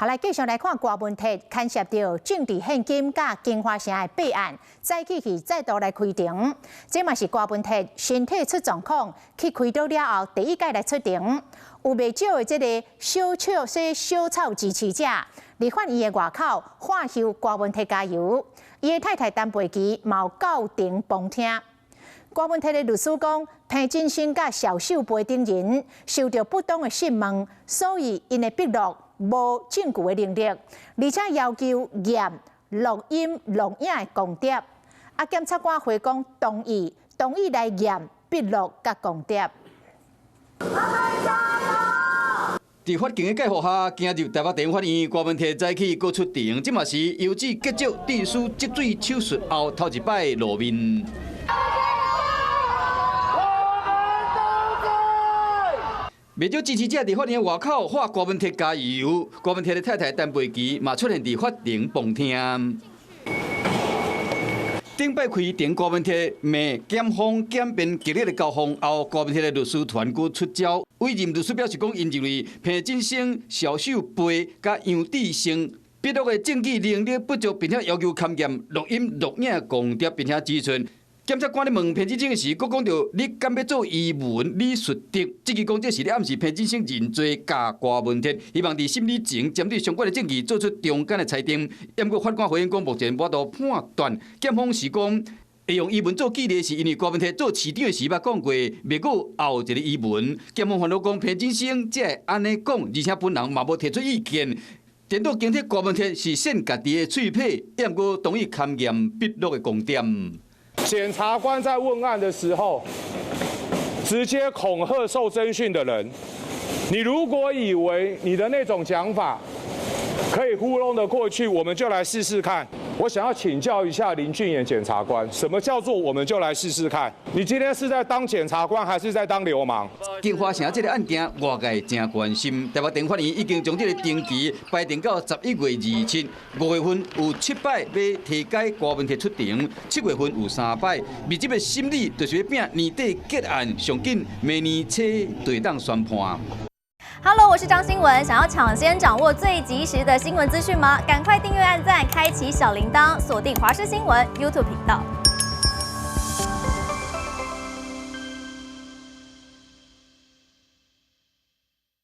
好，來繼續來看郭文鐵牽涉著政治獻金佮京華城的弊案，早起去再度來開庭。這嘛是郭文鐵身體出狀況去開刀了後第一擺來出庭。有袂少的這个小笑說小草支持者，佇法院的外口喊唏郭文鐵加油。伊的太太陳佩琪嘛有到庭旁聽。郭文鐵的律師講，彭振聲佮邵秀培等人受著不當的訊問，所以𪜶的筆錄無證據的能力，而且要求驗錄音錄影的光碟。啊，檢察官回講同意，同意來驗筆錄佮光碟。佇法警的介護下，行入台北地方法院，郭文鐵早起閣出庭，這嘛是腰子結石致使脊椎手術後頭一擺露面。我們都在。袂少支持者佇法院外口喊郭文鐵加油，郭文鐵的太太陳佩琪嘛出現佇法庭旁聽。頂擺開庭，郭文鐵罵檢方檢辯激烈的交鋒後，郭文鐵的律師團閣出招。委任律師表示講，𪜶認為彭振聲、邵秀培佮楊志成筆錄的證據能力不足，並且要求勘驗錄音錄影光碟，並且指出，檢察官咧問彭振聲的時，閣講著你敢欲做伊文李術德？這句講這是咧暗示彭振聲認罪佮郭文鐵，希望佇審理前針對相關的證據做出中間的裁定。毋過法官回應講，目前無法度判斷。檢方是講會用伊文做舉例，是因為郭文鐵做市長的時捌講過，袂閣後一个伊文。檢方煩惱講彭振聲才會按呢講，而且本人嘛無提出意見。顛倒堅持郭文鐵是獻家己的喙皮，毋過同意勘驗筆錄的光碟。檢察官在問案的時候，直接恐嚇受偵訊的人。你如果以為你的那種講法可以糊弄得過去，我們就來試試看。我想要請教一下林俊琰檢察官，什麼叫做我們就來試試看？你今天是在當檢察官，還是在當流氓？京華城這个案件，外界真關心。台北地法院已經將這个庭期排定到11月27。5月份有七擺欲提解郭文鐵出庭，7月份有三擺。密集的審理就是欲拚年底結案，上緊明年初就會當宣判。 Hello，我是張新聞。想要搶先掌握最及時的新聞資訊嗎？趕快訂閱、按讚、開啟小鈴鐺，鎖定華視新聞 YouTube 頻道。